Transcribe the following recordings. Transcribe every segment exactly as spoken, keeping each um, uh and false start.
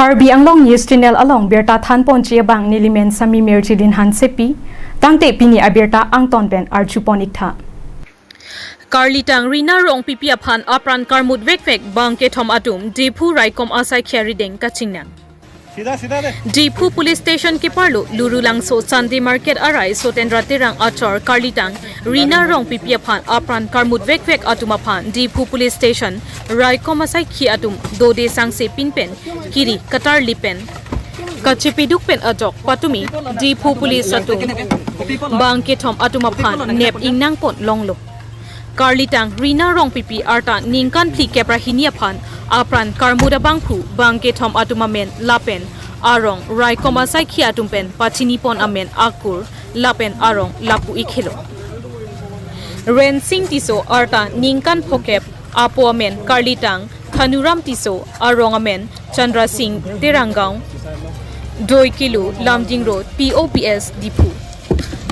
Karbi Anglong News Channel along birta thanponji abang nelimen Sami Mirjilin Hansepi, tangte pini abirta angton pen arjupon iktha. Karlitang Rina Rongpipi aphan apran karmut vekvek bangkethom atum Diphu raikom asaikhei arideng kachingnang. Diphu Police Station keparlo Lurulangso Sunday Market arai Sotendra Terang achor karlitang Rina Rongpipi aphan apran karmut vekvek atum aphan Diphu Police Station raikom asaikhei atum dode sangse pinpen kiri katarli pen kachepeduk pen ajok patumi Diphu Police atum bangkethom atum aphan nep ingnangpon longlo. Karlitang Rina Rongpipi arta ningkan phlikep ra hini aphan apran karmut abangphu bangkethom atum amen lapen arong raikom asaikhei atum pen pachinipon amen akur lapen arong lapu ikhelo. Rensing Tisso arta ningkan phokep, apo amen karlitang Thanuram Tisso, arong amen Chandra Singh Teranggaon, Doikilu, Lumding Road, P O P S, Diphu.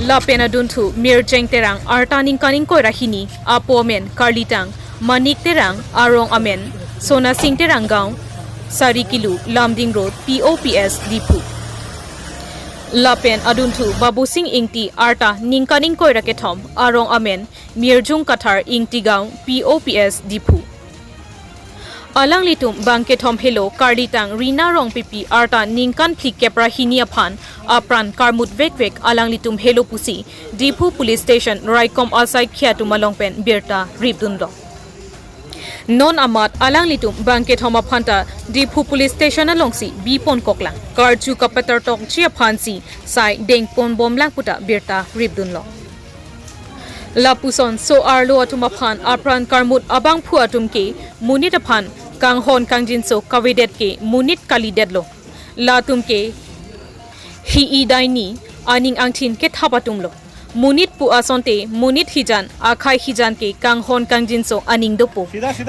Lapen adunthu Mirjeng Terang arta ningkan ingkoi ra hini, apo amen karlitang Manik Terang, arong amen Sona Singh Teranggaon, Sarikilu, Lumding Road, P O P S, Diphu. Lapen adunthu Babusing Ingti arta ningkan ingkoi ra kethom, arong amen Mirjung Kathar, Ingtigaon, P O P S, Diphu. Alanglitum bangkethom helo karlitang Rina Rongpipi arta ningkan phlikep ra hini aphan apran karmut vekvek alanglitum helo pusi Diphu Police Station raikom asaikhei atum along pen birta ripdunlo. Non amat alanglitum bangkethom aphanta Diphu Police Station alongsi biponkoklang, karju kapatertokji aphansi sai dengponbomlang puta birta ripdunlo. Lapuson so-arlo atum aphan apran karmut abangphu atum ke monit aphan kanghon kangjinso kavedet ke monit kalidetlo. Latum ke hi-i daini aning angthin kethap atumlo. Monit pu asonte monit hijan akhai hijan ke kanghon kangjinso aning dopo.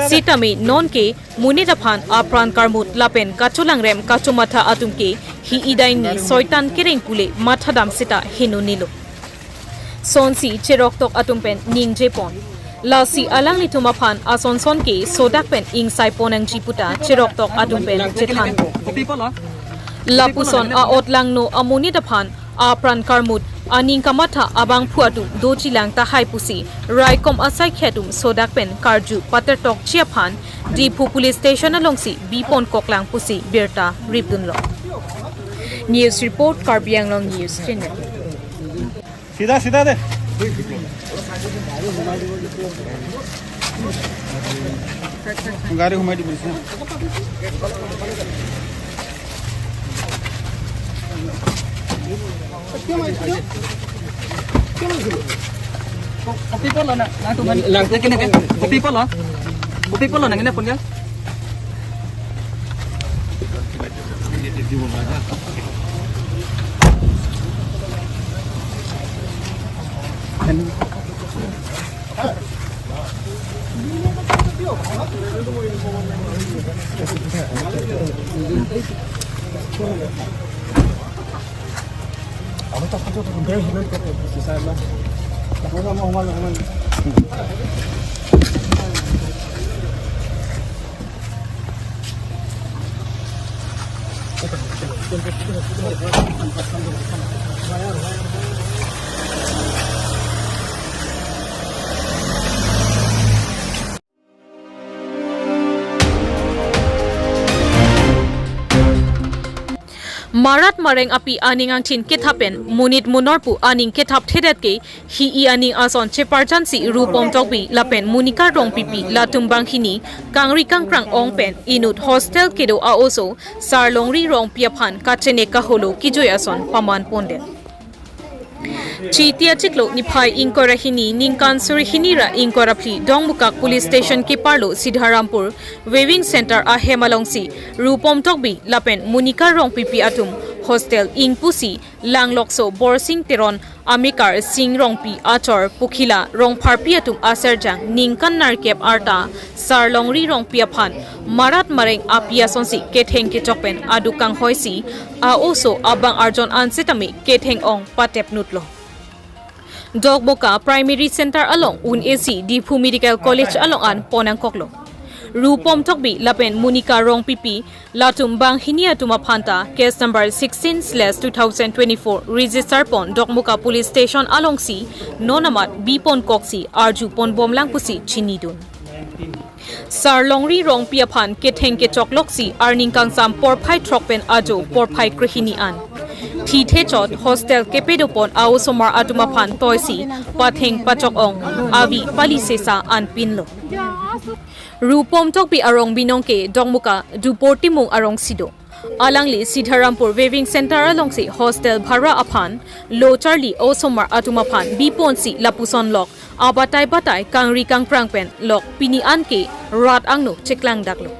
Sitame non ke monit aphan apran karmut lapen kacholangrem kachomatha atum ke hi-i daini soitan kereng pule mathadam seta henonelo. Sonsi cheroktok atum pen ningjepon. Lasi alanglitum aphan asonson ke sodak pen ingsaipon nangji puta cheroktok atum pen chethanpo. Lapuson a-ot langno amonit aphan apran karmut aning kamatha abangphu atum dojilang tahai pusi raikom asaikhei atum sodak pen karju patertokji aphan Diphu Police Station alongsi biponkoklang pusi birta ripdunlo. News report, Karbi Anglong News Channel. सीधा सीधा दे। गाड़ी घुमाई दी पुलिस ने। Kopi polo na, na tu man. Lang tu kene ke. Kopi polo. Kopi polo na kene pun ke. Marat mareng api aning angthin kethap pen monit monor pu aning kethap thedet ke hi-i aning ason cheparjansi Rupom Tokbi lapen Monica Rongpipi latum banghini kangri kangkrang ong pen inut hostel kedo a-oso Sarlongri Rongpi aphan kachene kaholo kijui ason paman pondet. Chiti achiklo niphai ingkoi ra hini ningkan suri hini ra ingkoi ra phli Dongmukak Police Station keparlo Sidharampur Weaving Center ahem alongsi Rupom Tokbi lapen Monica Rongpipi atum hostel ingpusi Langlokso Borsing Teron amekar Sing Rongpi achor Pukhila Rongpharpi atum aserjang ningkan nerkep arta Sarlongri Rongpi aphan marat mareng api asonsi ketheng kechok pen aduk kanghoisi a-oso abang arjon an sitame ketheng ong patepnutlo. Dokmoka Primary Center along un-esi Diphu Medical College along an pon nangkoklo. Rupom Tokbi lapen Monica Rongpipi latum banghini atum aphanta case number sixteen slash two thousand twenty-four register pon Dokmoka Police Station alongsi non amat bipon koksi arju ponbomlang pusi chinidun. Sarlongri Rongpi aphan ketheng kechokloksi arning kangsam porphai throk pen ajo porphai krehini an thithe chot hostel kepedo pon a-osomar atum aphan toisi patheng pachok-ong avi pali sesa an pinlo. Rupom Tokbi arong binong ke Dokmoka Dupor Timung arongsi do. Alangli Siddharampur Weaving Center alongsi hostel bhara aphan lo charli osomar atum aphan biponsi lapuson lok abatai batai kangri kangprang pen lok pini an ke rat angno cheklangdaklo.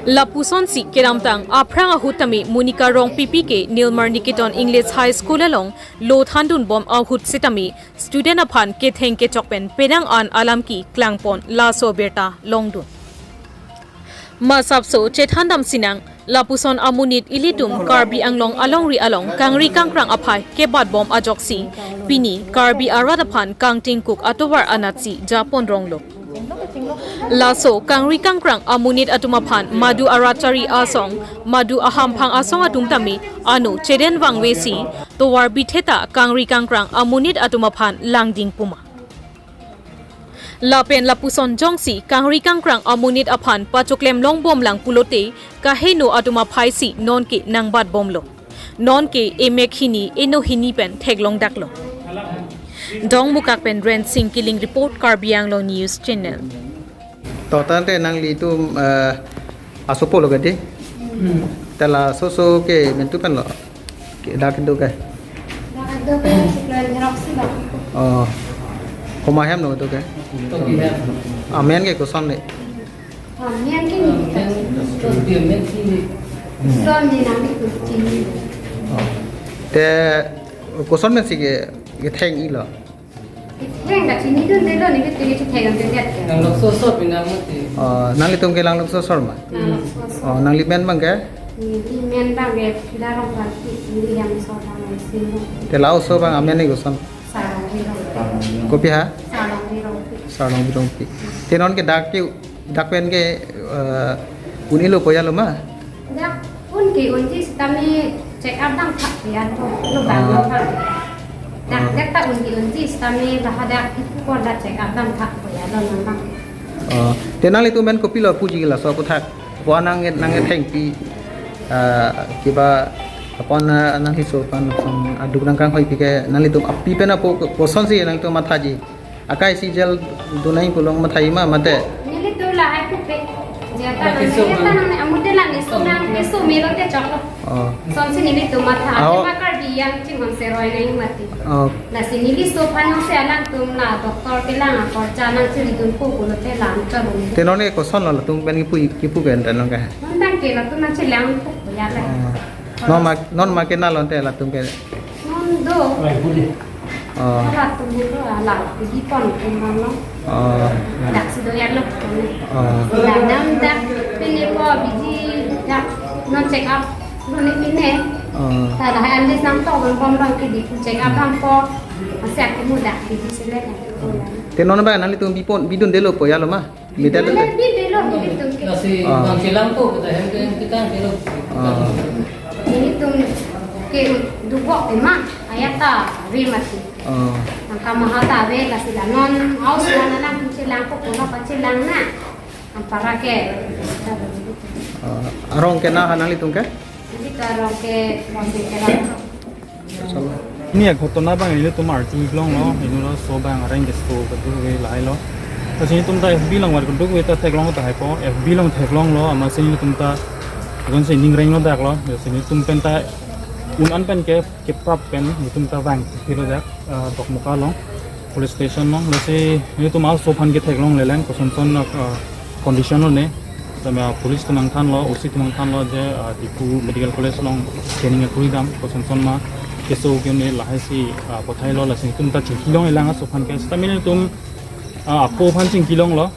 Lapusonsi kedamtang aphrang ahut tame Monica Rongpipi ke Nilmar Nikitan English High School along lo thandunbom ahut sitame student aphan ketheng kechok pen penang an alam keklangpon laso birta longdun. Masapso chethandam sinang, lapuson amonit ilitum Karbi Anglong alongri along kangri kangprang aphai kebatbom ajoksi pini Karbi arat aphan kangtingkuk atovar anatsi japon ronglo. Laso kangri kangprang amonit atum aphan madu arat chari asong, madu ahamphang asong atum tame ano cheden vangvesi tovar bitheta kangri kangprang amonit atum aphan langding puma. Lapen lapuson jongsi kangri kangprang amonit aphan pachoklem longbomlang pulote kaheno atum aphaisi nonke nangbatbomlo. Nonke emek hini eno hini pen theklongdaklo. Dongmukak pen Rensing Killing report, Karbi Anglong News Channel. To tangte nanglitum, eh, asopo lo kadi? Hmm. Te lasoso ke mentu pen lo? Ke dak do ke? Dak do ke, siklo herok si lo. Oh. Komat hem lo do ke? Toki hem. Amen ke koson le? Amen ke ni. Amen, toki amen si ni. Son ni nang ni kucing. Oh. Te koson men si ke, ketheng i lo? Ketheng ta chinidundelo, nelitum ke chethengdunde det ke. Langlokso asor pen nang mati. Oh, nanglitum ke Langlokso asor ma? Langlokso asor. Oh, nangli men abang ke? Neli men abang ke Phida Rongpharpi, neli hem asor abang Simo. Te la-oso abang amen ni koson? Sarlongri Rongpi. Kopi ha? Sarlongri Rongpi. Sarlongri Rongpi. Te non ke dak ke dak pen ke, eh, un-elo po ya lo ma? Dak un ke unji sitame check up dam thak ya to. Lo bang Ah. lo thak. Dak Ah. dak ta un ke unji sitame bahadak ipu ko dak check up dam thak po ya lo nang bang. Oh, te nanglitum pen kopilo puji laso aphuthak? Ko nang nang thengpi, eh, kiba apon, eh, nangkeso aphan song aduk nangkanghoipi ke nanglitum api pen apo kosonsi nangtum mathaji? Akai si jail dunai pulo mathaji ma mate? Nelitum lahai pupe. Jata nang, jata nang amude la ni so nang keso melo te choklo. Oh. Sonsi nelitum matha, Ah, oh. Tema Karbi yang chinghon seroi nang mati. Oh. Lasi neli so aphan nang si alangtum la doctor kelang akorcha nang chiridun po pulote lam cholong. Te non ke koson lo latum pen kipu kipu ke ente non ke? Non tangte latum nang chelang po ya la. Oh. Non ma, non ma ke nalonte latum ke? Non do. Oh. Latum do, ah, la pidi pon tum non lo. Oh. Dak si do ya lo. Oh. La dam dak pine po biji dak non check up. Non ni pine. Oh. Ta lahai anlis nangtok bom bom bang ke di check up bang po. Asi aku muda biji selek. Te non ba nanglitum bipon bidundelo po ya lo ma? Bidal. Neli bibelo nelitum ke. Lasi Ah. bang chelang po kita hem ke kita belo. Ah. Nelitum ke dubok tema ayat ta ave mati. Ah. Nang kamaha ta ave lasi la non aus la na lang chelang po kono pa chelang na. Ampara ke. Ah, arong ke na ha nanglitum ke? Neli ta arong ke bang chelang. Ini ya ghotona bang ilitum arju longlong, ini lo so bang areng keso kedo ke lahai lo. Lasi nelitum ta F B along var kedo ke ta theklong ta hai po, F B along theklonglo, amatsi nelitum ta agon si ning renglo dak lo, lasi nelitum pen ta un an pen ke keprap pen nelitum ta vang philo dak, eh, Dokmoka along. Police station along, lasi nelitum aso aphan ketheklongle lang, kosonson, ah, condition lo ne. Tame, ah, police atum nangthanlo, O C atum nangthanlo je, ah, Diphu Medical College along scanning akuri dam, kosonson ma keso ke ne lahai si, ah, pathailo, lasi nelitum ta chingkilongle lang aso aphan ke, sitame nelitum, ah, apo aphan chingkilonglo.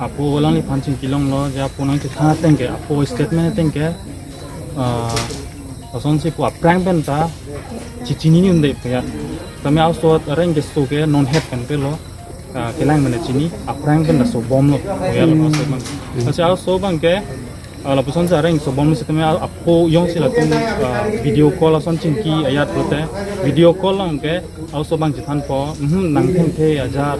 Apo alangliphan chingkilonglo, je apo nangchethan ateng ke, apo statement ateng ke, ah, asonsi pu aphrang pen ta chichinidunde pe ya. Tame aso areng keso ke non het pen pelo. ah, kelang mena chini, aphrang pen laso bomlo, oyal laso bang. Laso aso bang ke, ah, lapuson sa reng so bomlo sitame, ah, apo jongsi latum, ah, video call ason chingki ajat pulote, video call lang ke, aso bang chethanpo, mhm, nang thenthe ajat,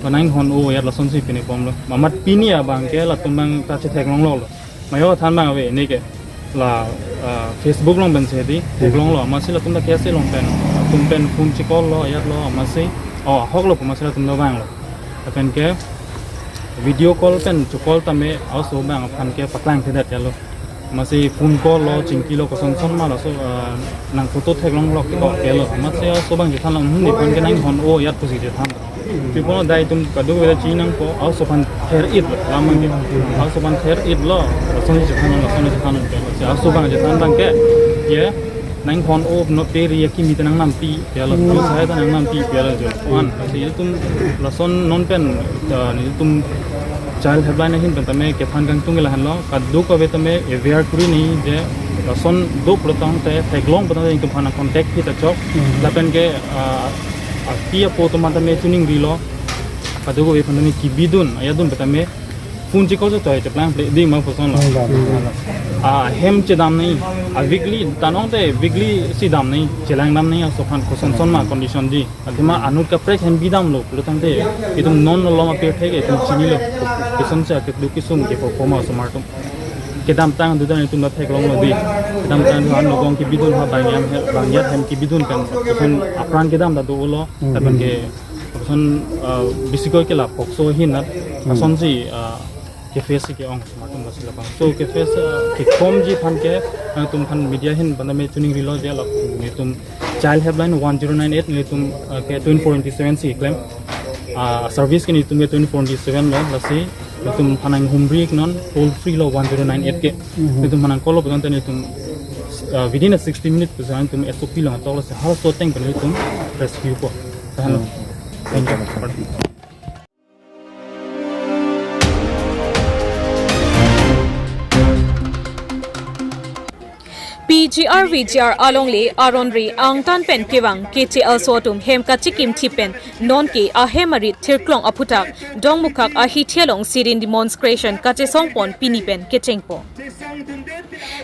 ba nang hon-o ajat lasonsi pine bomlo. Mamat pini abang ke, latum bang ta chetheklonglo. Mayo than bang ave, neke la, ah, Facebook along pen si di, theklonglo, amatsi latum ta kesi along pen, latum pen phone che-call lo, ajat lo, amatsi, oh, ahok lo, amatsi latum do bang lo. Lapen ke video call pen che-call tame, aso bang aphan ke paklang thedet ajat lo. Amatsi phone call lo, chingki lo, koson son ma laso, ah, nang photo theklonglo, kito ke lo. Amatsi aso bang chethanlo, hmm, nephan ke nang hon-o ajat pusi chethan. Pipo dai itum kadokave ta chinangpo, aso aphan ther-it lo, lamang ke. Aso aphan ther-it lo, lason chethan, lason chethan ke. Si aso bang chethan bang ke, ye, nang hon-o no teri ya kimi ta nang nampi, ya lo, tu saya ta nang nampi, ya lo jo. Wan, si itum lason non pen, eh, itum child helpline ahin pen tame kethan kangtung ke lahenlo, kadokave tame aware kuri ni je, lason do pulo tangte, theklong pulo tangte itum aphan contact kita chok, lapen ke, ah, api apo atum tame chuning rilo, kadokave aphan tame kebidun, ajatdun pen tame, phone che-call chot chot cheplang ple ding ma puson lo. Hmm. Ah, hem chedam nangji, ah, weekly, tanong te weekly si dam nangji, chelang dam nangji, aso aphan koson son ma condition di. Athema anut kaprek hem bidamlo pulo tangte, itum non along apirthe ke itum chinilo, kosonsi keduk kesung ke perform asomar atum. Kedamtang dudan itum ta theklonglo di. Kedamtang dudan nogong kebidun ha bang jam he, bang jat hem kebidun pen, koson apran kedam ta dolo, lapen ke, koson, ah, bisikoi ke la POCSO ahin nat, asonsi, ah, ke-face ke-ong asomar atum lasi labang. So ke-face, ah, kekomji aphan ke, ah, itum aphan media ahin pen tame chuning rilo je la, itum child helpline one zero nine eight, itum, ah, ke twenty-four into seven si klem. Ah, service ke itum ke twenty-four into seven lo, lasi itum aphan humri non toll free lo one zero nine eight ke. Itum aphan call lo pulo tangte itum, ah, within a sixty minutes pusi itum S O P along atok lo, si halaso ateng pen itum rescue po. Tahan lo. Thank you. P G R V G R alongle aron-re angtan pen kevang Keche aso atum hem kachekimthip pen nonke ahem arit thirklong aphuthak Dongmukak ahithi along sit-in demonstration kachesongpon pini pen kechengpo.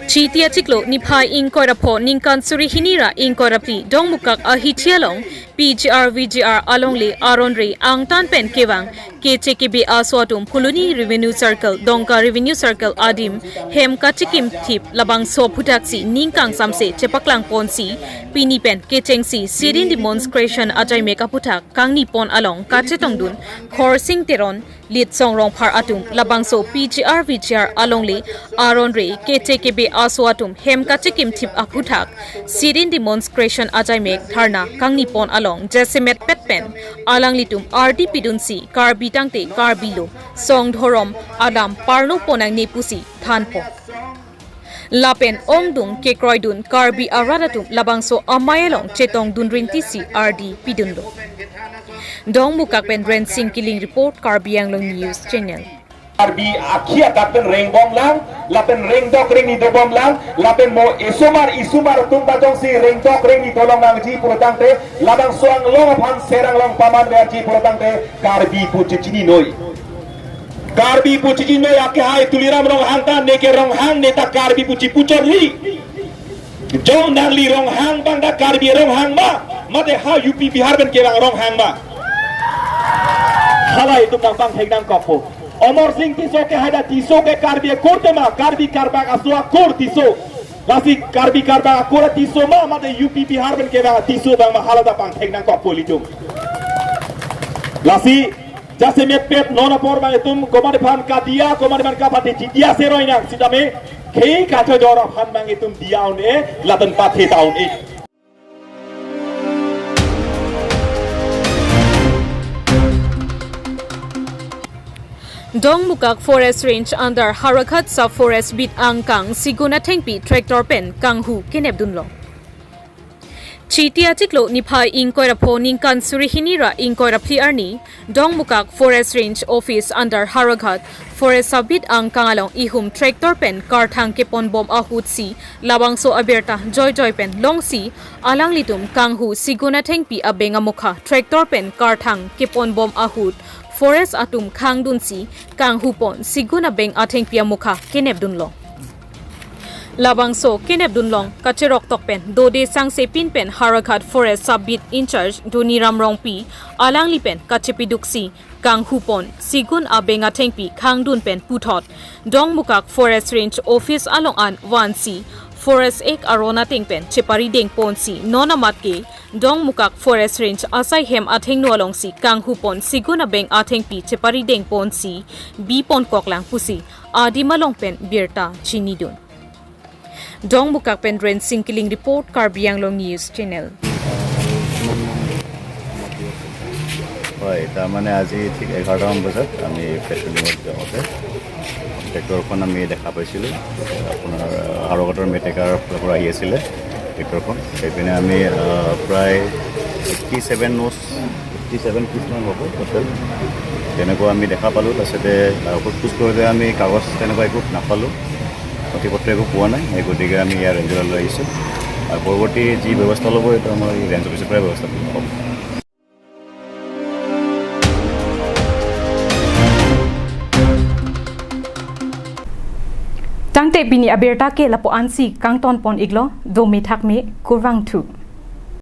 Chiti achiklo niphai ingkoi ra pho ningkan suri hini ra ingkoi ra phli Dongmukak ahithi along P G R V G R alongle aron-re angtan pen kevang Keche Kebe aso atum Phuloni Revenue Circle, Dongka Revenue Circle adim hem kachekimthip labangso aphuthaksi ning kangsamse chepaklangponsi pini pen kechengsi sit-in demonstration ajaimek aphuthak kangnipon along kachetongdun Khorsing Teron, Litsong Rongphar atum labangso P G R V G R alongle aron-re Keche Kebe aso atum hem kachekimthip aphuthak sit-in demonstration ajaimek dharna kangnipon along jasemet pet pen alanglitum ardi pidunsi Karbi tangte Karbi lo, song dhorom alam parnopon nangne pusi thanpo. Lapen ongdung kekroidun Karbi arat atum labangso amei along chetongdun rinti si ardi pidunlo. Dongmukak pen Rensing Killing report, Karbi Anglong News Channel. Karbi akhei adak pen rengbomlang, lapen rengdok rengni dobomlang, lapen mo esomar isomar atum bajongsi rengdok rengni dolong nangji pulo tangte, labangso anglong aphan ser anglong paman verji pulo tangte, Karbi pu chechinine. Karbi pu chechinine, akehai Tuliram Ronghang ta, neke Ronghang, ne ta Karbi pu chipu chorli. Jong nangli Ronghang bang ta Karbi Ronghang ma, mate ha U P Bihar pen kevang Ronghang ma. Hala itum nangpangthek nangkokpo. Amarsing Tisso ke haida Tisso ke Karbi akur tema, Karbi Karbak aso akur Tisso. Lasi Karbi Karbak akur Tisso ma, mate U P Bihar pen kevang Tisso bang ma, hala ta pangthek nangkokpo ilitum. Lasi jasemet pet non apor bang itum komat aphan kadia, komat aphan kapate chidia seroi nang sitame, khei kachojor aphan bang itum dia un-e, lapen pathe ta un-e. Dongmukak Forest Range under Howraghat Sub Forest Beat angkang Siguna Thengpi tractor pen kanghu kenepdunlo. Chiti achiklo niphai ingkoi ra pho ningkan suri hini ra ingkoi ra phli arni, Dongmukak Forest Range Office under Howraghat Forest Sub-Beat angkang along ihum tractor pen karthang keponbom ahut si labangso abirta joijoi pen longsi alanglitum kanghu Sigun Athengpi abeng amokha tractor pen karthang keponbom ahut forest atum khangdunsi kanghupon Sigun abeng Athengpi amokha kenepdunlong. Labangso kenepdunlong kacheroktok pen dode sangsepin pen Howraghat Forest Sub-Beat in-charge Doniram Rongpi alangli pen kachepiduksi kanghupon Sigun abeng Athengpi khangdun pen puthot Dongmukak Forest Range Office along an vansi Forest Act aron ateng pen cheparidengponsi non amat ke Dongmukak Forest Range asai hem athengno alongsi kanghupon Sigun abeng Athengpi cheparidengponsi biponkoklang pusi adim along pen birta chinidun. Dongmukak pen Rensing Killing report, Karbi Anglong News Channel. হয়, তাৰমানে আজি ঠিক এঘাৰটামান বজাত আমি পেট্ৰলিঙত যাওঁতে ট্ৰেক্টৰখন আমি দেখা পাইছিলোঁ। আপোনাৰ হাৰকটৰ মেটেকাৰ ফালৰ পৰা আহি আছিলে ট্ৰেক্টৰখন। সেইপিনে আমি আহ, প্ৰায় eighty seven knows, eighty seven পিচমান হ'ব টোটেল। তেনেকুৱা আমি দেখা পালোঁ। তাৰপিছতে আহ, সোধ পোছ কৰোঁতে আমি কাগজ তেনেকুৱা একো নাপালোঁ, নথি পত্ৰ একো পোৱা নাই। সেই গতিকে আমি ইয়াৰ ৰেঞ্জলৈ লৈ আহিছোঁ। আৰু পৰৱৰ্তী যি ব্যৱস্থা ল'ব, এইটো আমাৰ এই ৰেঞ্জ অফিচৰ পৰাই ব্যৱস্থা ল'ব। Tangte pini abirta ke lapu-ansi kangtonpon-iklo, dome thakme, kurvangthu.